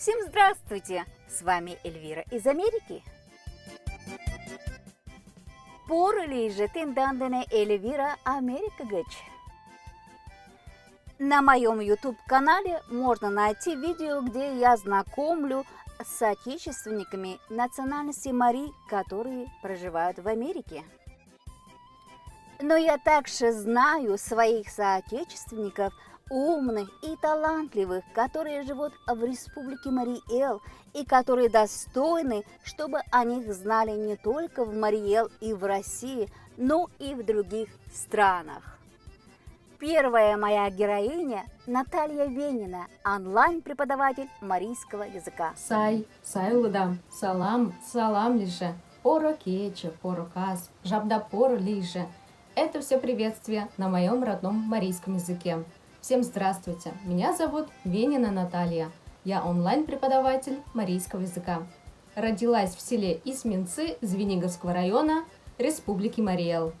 Всем здравствуйте! С вами Эльвира из Америки. Поро лийже тендан дене Эльвира Америка гыч. На моем YouTube-канале можно найти видео, где я знакомлю с соотечественниками национальности мари, которые проживают в Америке. Но я также знаю своих соотечественников, умных и талантливых, которые живут в Республике Марий-Эл и которые достойны, чтобы о них знали не только в Марий-Эл и в России, но и в других странах. Первая моя героиня Наталья Венина, онлайн-преподаватель марийского языка. Сай, сай улыда, салам, салам лийже, поро кече, поро кас, жапда поро лийже. Это все приветствия на моем родном марийском языке. Всем здравствуйте! Меня зовут Венина Наталья. Я онлайн-преподаватель марийского языка. Родилась в селе Исминцы Звениговского района Республики Марий Эл.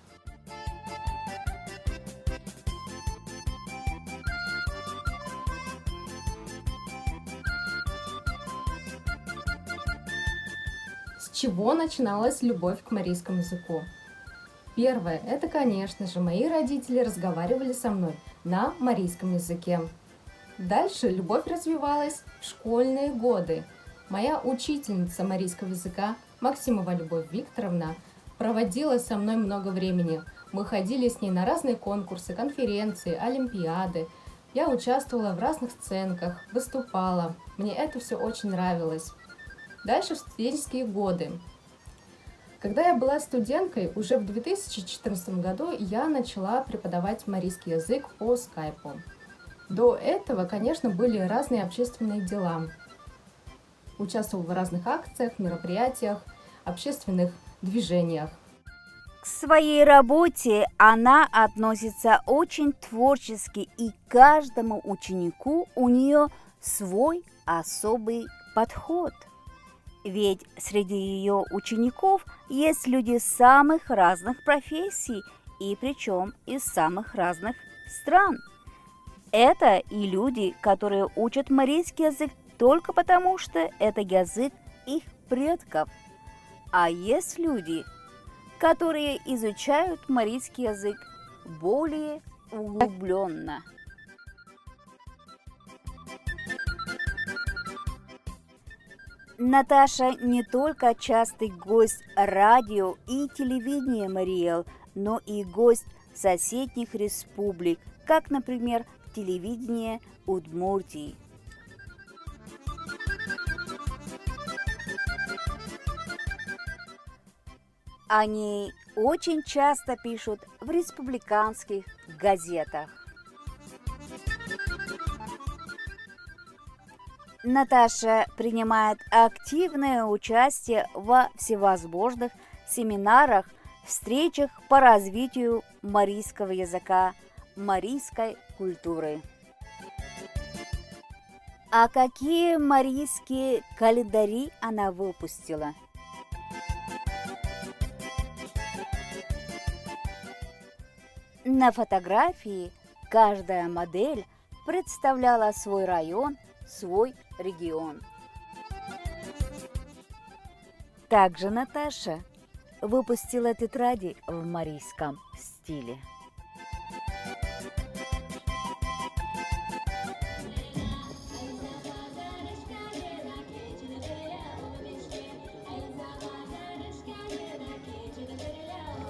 С чего начиналась любовь к марийскому языку? Первое, это, конечно же, мои родители разговаривали со мной на марийском языке. Дальше любовь развивалась в школьные годы. Моя учительница марийского языка Максимова Любовь Викторовна проводила со мной много времени. Мы ходили с ней на разные конкурсы, конференции, олимпиады. Я участвовала в разных сценках, выступала. Мне это все очень нравилось. Дальше в студенческие годы. Когда я была студенткой, уже в 2014 году я начала преподавать марийский язык по скайпу. До этого, конечно, были разные общественные дела. Участвовала в разных акциях, мероприятиях, общественных движениях. К своей работе она относится очень творчески, и каждому ученику у нее свой особый подход. Ведь среди ее учеников есть люди самых разных профессий, и причем из самых разных стран. Это и люди, которые учат марийский язык только потому, что это язык их предков. А есть люди, которые изучают марийский язык более углубленно. Наташа не только частый гость радио и телевидения Марий Эл, но и гость соседних республик, как, например, телевидение Удмуртии. О ней очень часто пишут в республиканских газетах. Наташа принимает активное участие во всевозможных семинарах, встречах по развитию марийского языка, марийской культуры. А какие марийские календари она выпустила? На фотографии каждая модель представляла свой район, свой регион. Также Наташа выпустила тетради в марийском стиле.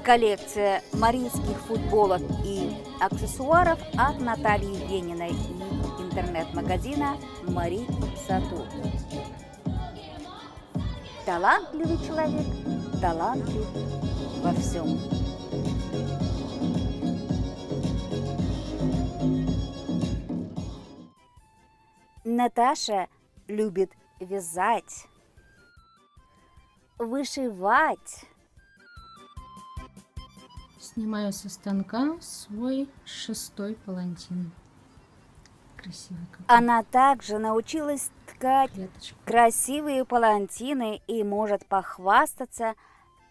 Коллекция марийских футболок и аксессуаров от Натальи Вениной и интернет-магазина Мари Сату. Талантливый человек, талантлив во всем. Наташа любит вязать, вышивать. Снимаю со станка свой 6-й палантин. Красивый какой. Она также научилась ткать Клеточку. красивые палантины и может похвастаться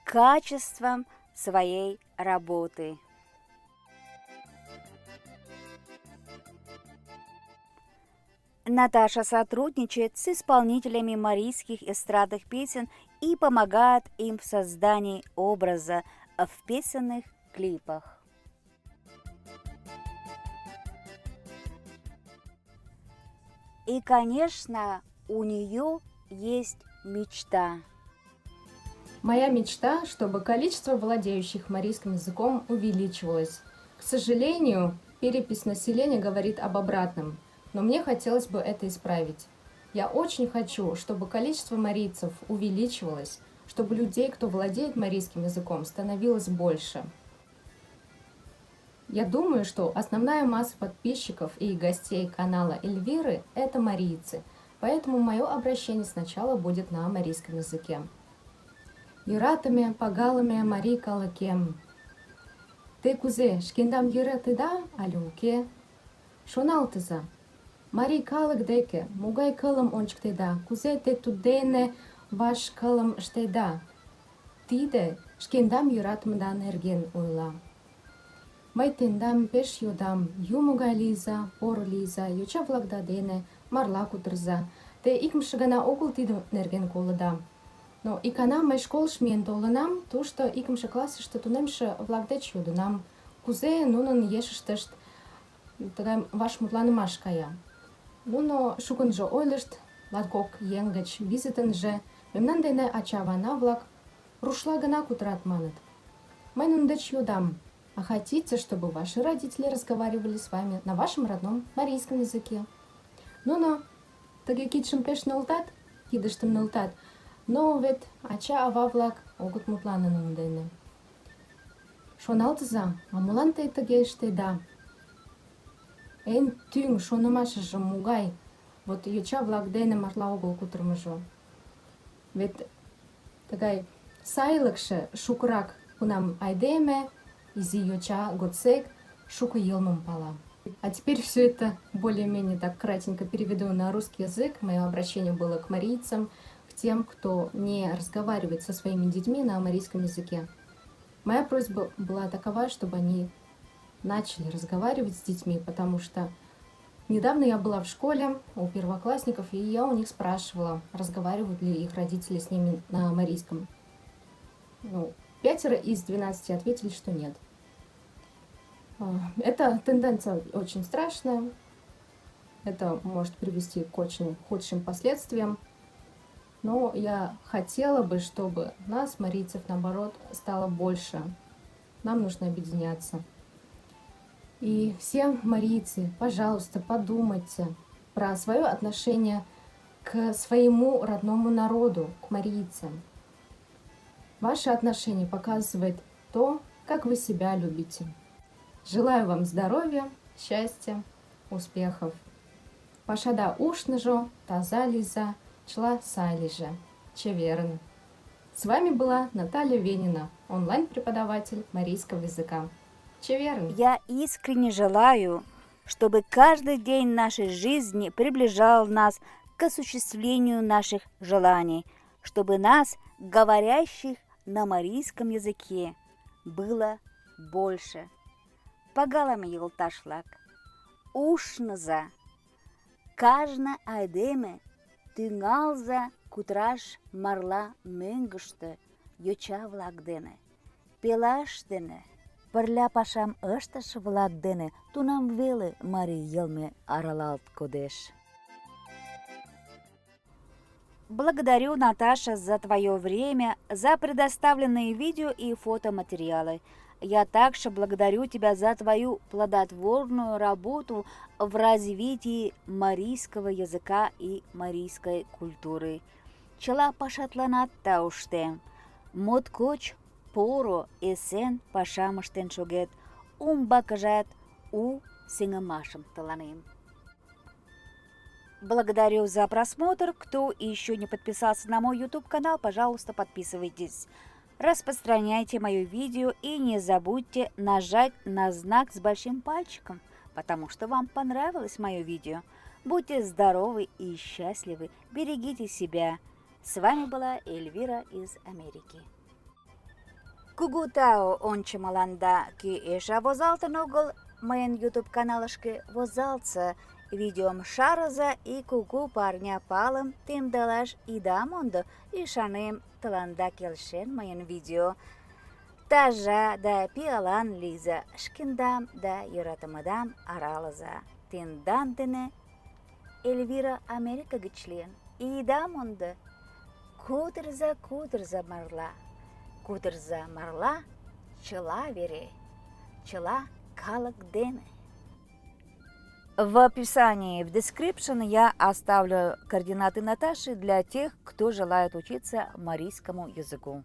качеством своей работы. Наташа сотрудничает с исполнителями марийских эстрадных песен и помогает им в создании образа в песенных клипах. И, конечно, у нее есть мечта. Моя мечта, чтобы количество владеющих марийским языком увеличивалось. К сожалению, перепись населения говорит об обратном, но мне хотелось бы это исправить. Я очень хочу, чтобы количество марийцев увеличивалось, чтобы людей, кто владеет марийским языком, становилось больше. Я думаю, что основная масса подписчиков и гостей канала Эльвиры – это марийцы, поэтому мое обращение сначала будет на марийском языке. Йӧратыме, пагалыме марий калыкем. Те кузе, шкендам йӧратеда але уке? Шоналтыза. Марий калык деке могай кылым ончыктеда, кузе те туддене ваш кылым ыштеда? Тиде шкендам йӧратымыда нерген ойла. Мый тендам пеш йодам, юмо гай лийза, поро лийза, йоча-влакда дене марла кутырыза. Те икымше гана огыл тиде нерген колыда. Но икана мый школыш миен толынам, тушто икымше классыште тунемше-влак деч йодынам, кузе нунын ешыштышт тыгай ваш мутланымаш кая. Нуно шукынжо ойлышт, латкок еҥ гыч визытынже мемнан дене ача-авана-влак рушла гына кутырат маныт. Мый нунын деч йодам: а хотите, чтобы ваши родители разговаривали с вами на вашем родном марийском языке? Нуно тыге кидшым пеш нӧлтат, кидыштым нӧлтат, но вет ача-ава-влак огыт мутлане нунын дене. Шоналтыза, а молан те тыге ыштеда? Эн тӱҥ шонымашыже могай? Вот йоча-влак дене марла огыл кутырымыжо. Вет тыгай сайлыкше шукырак, кунам айдеме, изи йоча годсек шуко йылмым пала. А теперь все это более-менее так кратенько переведу на русский язык. Мое обращение было к марийцам, к тем, кто не разговаривает со своими детьми на марийском языке. Моя просьба была такова, чтобы они начали разговаривать с детьми, потому что недавно я была в школе у первоклассников, и я у них спрашивала, разговаривают ли их родители с ними на марийском. 5 из 12 ответили, что нет. Эта тенденция очень страшная. Это может привести к очень худшим последствиям. Но я хотела бы, чтобы нас, марийцев, наоборот, стало больше. Нам нужно объединяться. И все марийцы, пожалуйста, подумайте про свое отношение к своему родному народу, к марийцам. Ваше отношение показывает то, как вы себя любите. Желаю вам здоровья, счастья, успехов. Пашада ушныжо, таза лийза, чыла сай лийже. Чеверын. С вами была Наталья Венина, онлайн-преподаватель марийского языка. Чеверын. Я искренне желаю, чтобы каждый день нашей жизни приближал нас к осуществлению наших желаний, чтобы нас, говорящих на марийском языке, было больше. Пагалыме йолташ-влак, ушныза, кажне айдеме тӱҥалза кутыраш марла мӧҥгыштӧ йоча-влак дене, пелаш дене, пырля пашам ыштыше-влак дене, тунам веле марий йылме аралалт кодеш. Благодарю, Наташа, за твое время, за предоставленные видео и фотоматериалы. Я также благодарю тебя за твою плодотворную работу в развитии марийского языка и марийской культуры. Чыла пашатланат тауштем. Моткоч поро эсен пашам ыштен шогет. Умбакыжат у сеҥымашым тыланем. Благодарю за просмотр. Кто еще не подписался на мой YouTube-канал, пожалуйста, подписывайтесь. Распространяйте мое видео и не забудьте нажать на знак с большим пальчиком, потому что вам понравилось мое видео. Будьте здоровы и счастливы, берегите себя. С вами была Эльвира из Америки. Кугу тау ончымыланда, кӧ эше возалтын огыл мыйын YouTube каналышке возалтса. Видеом шарыза и кугу парня палым темдалаш ида мондо. Ӱшанем, тыланда келшен мыйын видео. Таза да пиалан лийза, шкендам да йӧратымыдам аралыза. Тендан дене Эльвира Америка гыч лийын. Ида мондо: кутырыза, кутырыза марла, кутырыза марла чыла вере, чыла калык дене. В описании, в description я оставлю координаты Наташи для тех, кто желает учиться марийскому языку.